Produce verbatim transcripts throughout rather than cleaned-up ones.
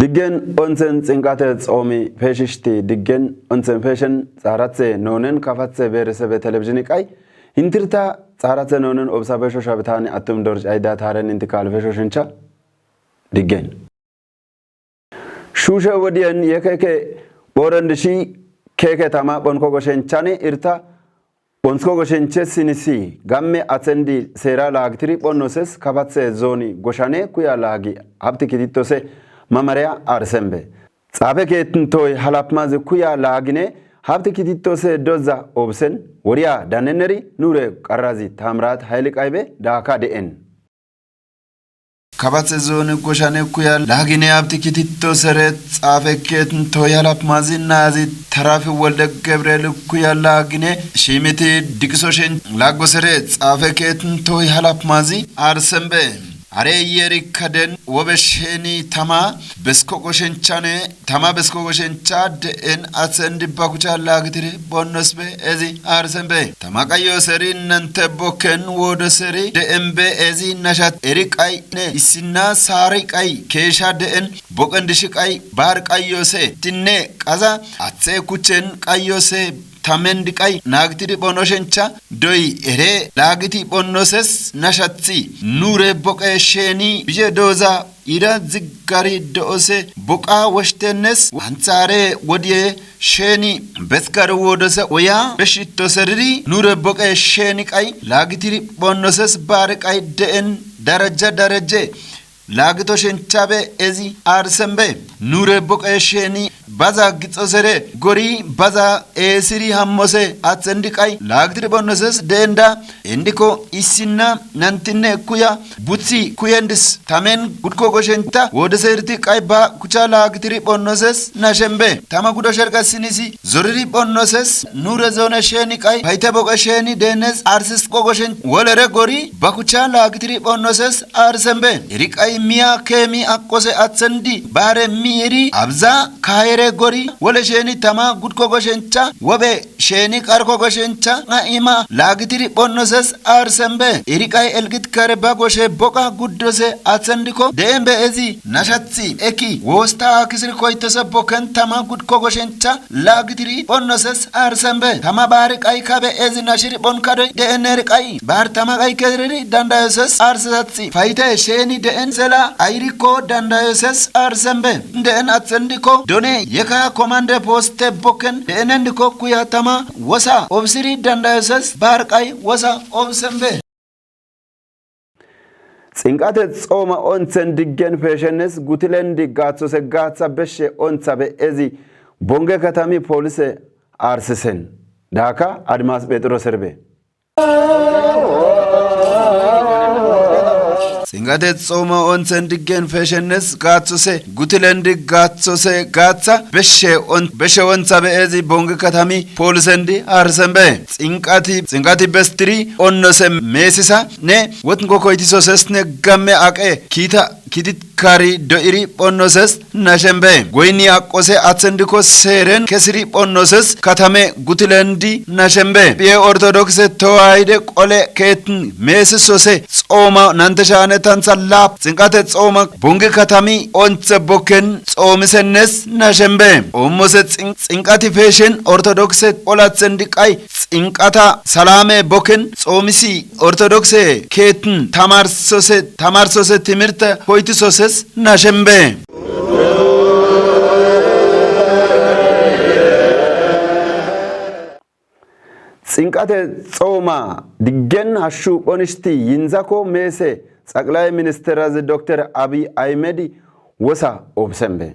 Diggen onsen xinqate xomi feshisti diggen onsen feshen xaratse nonen kafatse beresebe televizhini qay hintirta xaratse nonen obsa fesho shabtani atum dorj ayda taren intikal fesho shencha. Diggen shushe wodiyen yekeke borendishi keke tama bonko goshenchane irta bonsko goshenche sinisi gamme atsendi sera lagtiri bonnoses kafatse zoni goshane kuya lagi habti kititose mamareya arsembe. Xafe ketin toy halapmazi kuya lagine habti kititose doza obsen woriya daneneri nure qarrazi tamrat hayli qaybe daka de'en. Kafatse zoni goshane kuya lagine habti kititosere xafe ketin toy halapmazi nazi tarafi wolde gebreli kuya lagine shimiti diqsoshen lagosere xafe ketin toy halapmazi arsembe. Are yeri kaden wobe sheni tama besko goshenchane tama besko goshencha de'en atsendi bakucha lagtiri bonnosbe ezi arsembe. Tama qayyoseri nante boken wodoseri de'enbe ezi nashat eri qay ne isinna sari qay kesha de'en bokendishi qay bar qayyose tinne qaza atse kuchen qayyose tamendi qay nagtiri bonoshencha doy ere lagiti bonnoses nashatsi nure boqe sheni bije doza ira ziggari do'ose boqa woshtenes ansare wodiye sheni beskari wodose oya beshittoseriri nure boqe sheni qay lagitiri bonnoses bari qay de'en daraja daraje lagito shenchabe ezi arsembe. Nure boqe sheni baza gitsosere gori baza esiri hammose atsendi qay lagitiri bonnoses de'enda endiko isinna nantinne kuya butsi kuyendis tamen gudko goshenta wodeserti qay bakucha lagitiri bonnoses nashembe. Tama gudo sherqa sinisi zoriri bonnoses nure zone sheni qay payte boqe sheni de'enes arsis qo goshen wolere gori bakucha lagitiri bonnoses arsembe. Eri qay miya kemi aqqose atsendi bare miyeri abza kayere gori wole sheni tama gudko goshencha wobe sheni qarko goshencha nga ima lagitiri bonnoses arsembe. Eri qay elgit kare bagoshe boqa guddose atsendiko de'enbe ezi nashatsi eki wosta akisiri koytose boken tama gudko goshencha lagitiri bonnoses arsembe. Tama bari qay kabe ezi nashiri bon kadoy de'eneri qay bar tama qay kereri dandayoses arsesatsi fayte sheni de'en sela ayriko dandayoses arsembe. De'en atsendiko done yeka komande poste boken de'enendiko kuya tama wosa obsiri dandayoses bar qay wosa obsembe. Xinqate xooma ontsen diggen feshenes gutilendi gaaththose gaaththa beshe onthabe ezi Bonge katami polise arsisen. Daaka Admas Phexros erbe. Xinqate xooma ontsen diggen feshenes gaaththose gutilendi gaaththose gaaththa beshe on-, beshe onthabe ezi Bonge katami polisendi arsenbe. Xinqati, xinqati bestiri onnose meesisa ne wotnko koytisosesne gamme aqe kiita kiitit kari do'iri phonnoses nashenbe. Goyni aqqose atsendiko seeren kesiri phonnoses katame gutilendi nashenbe. Phiye Ortodokse Tewaahide qole keetin meesisose xooma nante shaane tantha laap xinqate xooma Bonge katami ontse boken xoomisennes nashenbe. Ommose xin-, xinqati feshen Ortodokse qole atsendi qay xinqata salame boken xoomisi Ortodokse keetin tamarsose, tamarsose timirte koytisoses nashenbe. Xinqate xooma diggen hashshu phonishti yinzako meese Xaqlay Ministerazi Dokter Abiy Ahimedi wosa obsenbe.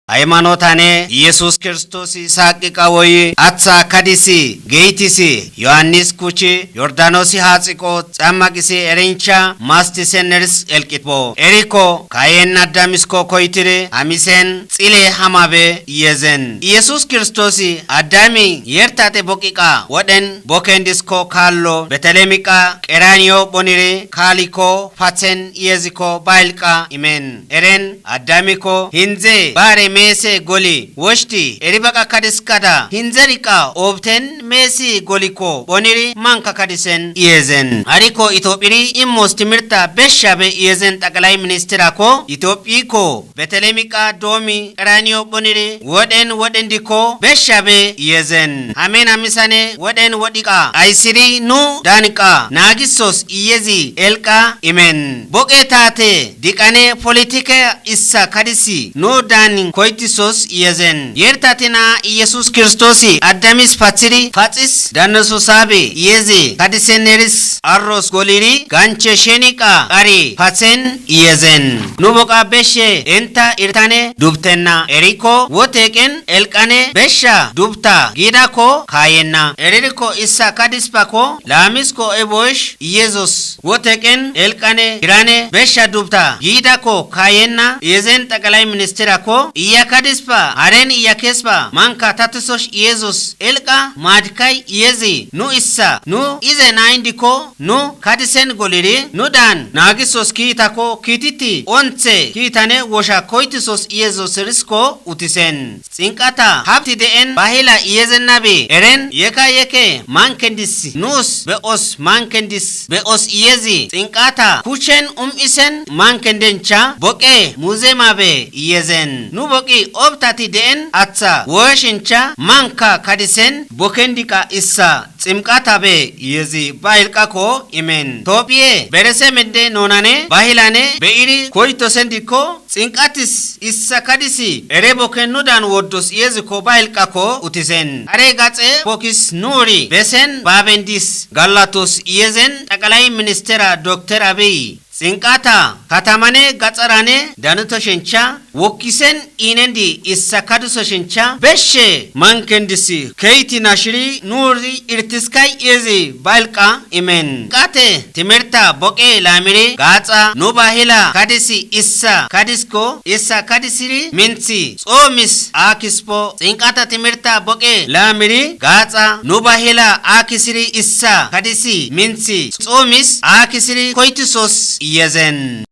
Haymanotane Yesus Kiristosi saaqqiqa woyi aththa kadisi geytisi Yohannis kuchi Yordanosi haaxiqo xammaqisi erincha mastiseneris elqitbo. Eriko kayen Addamisko koytiri amisen xile hamabe yezen. Yesus Kiristosi Addami yertate boqiqa wodhen bokendisko kaallo Betelemiqa Qeraniyo phoniri kaaliko fathen yeziko bailqa imen. Eren Addamiko hinze bare mese goli woshti eri baqa kadiskada hinzeri qa obten mesi goliko boniri manka kadisen iyezen. Ariko Itopiri immos timirta beshabe iyezen. Xaqlay ministirako Itopiko Betelemi qa domi Qeraniyo boniri wodhen wodhendiko beshabe iyezen. Hamen hamisane wodhen wodhi qa aysiri nu dani qa nagisos iyezi elqa imen. Boqe tate diqane politike issa kadisi nu dani koytisos iyezen. Yertatina Iyesus Kristosi Adamis fatsiri fatsis dannesosabe iyezi kadiseneris arros goliri ganche sheni qa qari fatsen iyezen. Nu boqa beshe enta irtane dubtenna eriko woteqen elqane besha dubta gidako kayenna. Eririko issa kadispako lamisko ebosh iyesos woteqen elqane irane besha dubta gidako kayenna iyezen. Xaqlay ministirako iya kadispa haren iya kespa manka tatisosh iyesos elqa madkay iyezi nu issa nu ize naindiko nu kadisen goliri nu dan nagisos kitako kititi onse kitane wosha koytisos iyesosersko utisen. Xinqata habti de'en bahila iyezennabi eren yeka yeke mankendis nus be'os mankendis be'os iyezi xinqata kuchen um'isen mankendencha boqe muzemabe iyezen. Nu boqi obtati de'en atsa woshencha manka kadisen bokendi qa issa ximqatabe iyezi bahilqako imen. Tophiye beresemende nonane bahilane be'iri koytosendiko xinqatis issa kadisi ere boken nu dan woddos iyeziko bahilqako utisen. Hare gatse bokis nuri besen babendis gallatos iyezen. Xaqlay ministira Dokter Abiy xinqata katamane gatsarane danıtoshencha wokkisen inendi issa kadisoshencha beshe mankendisi keyti nashiri nuri irtiskay iyezi bahilqa imen. Xinqate timirta boqe lamiri gatsa nu bahila kadisi issa kadisko issa kadisiri mintsi tsomis akispo. Xinqata timirta boqe lamiri gatsa nu bahila akisiri issa kadisi mintsi tsomis akisiri koytisos iyezen.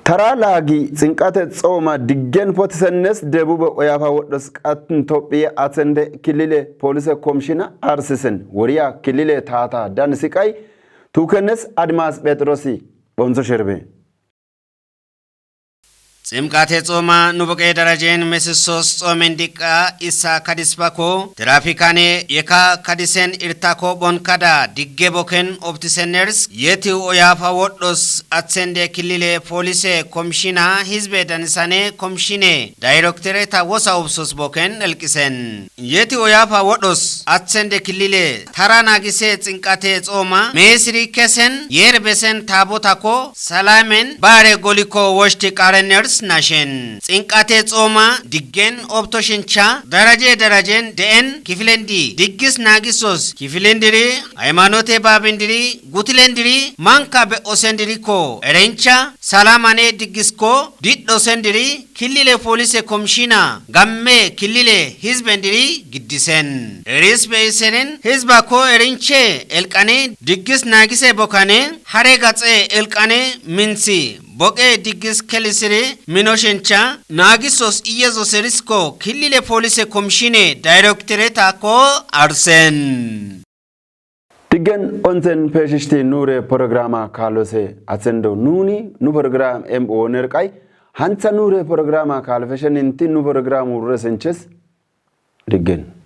Tara lagi xinqate tsoma diggen potisennes Debube Oyafa wodhos qatin Tophiye atsende kilile polise komshina arsisen woriya kilile tata dan siqay tukennes Admas Phexirosi phonso sherbe. Ximqate tsoma nu boqe darajen mesissos tsomen diqqa issa kadispako tirafikane yeka kadisen irtako phonkada digge boken obtiseners Yetihu Oyafa wodhos atsende kilile polise komshina hizbe danisane komshine dayrektoreta wosa obsos boken elqisen. Yetihu Oyafa wodhos atsende kilile tara nagise xinqate tsoma mesiri kesen yer besen tabotako salamen bare goliko woshti qareners nashen. Xinqate tsoma diggen obtoshencha daraje darajen de'en kifilendi diggis nagisos kifilendiri haymanote babendiri gutilendiri manka be'osendiriko erencha salamane diggisko didhosendiri kilile polise komshina gamme kilile hizbendiri giddisen. Eris be'isenen hizbako erinche elqane diggis nagise bokane hare gatse elqane mintsi boqe diggis kelisiri minoshencha nagisos iyezoserisko kilile polise komshine dayrektoretako arsen. Diggen onsen pheshishti nure programa kalose atsendo nuni nu program em oner qay hansa nure programa kalfeshen inti nu program urresenches. Diggen.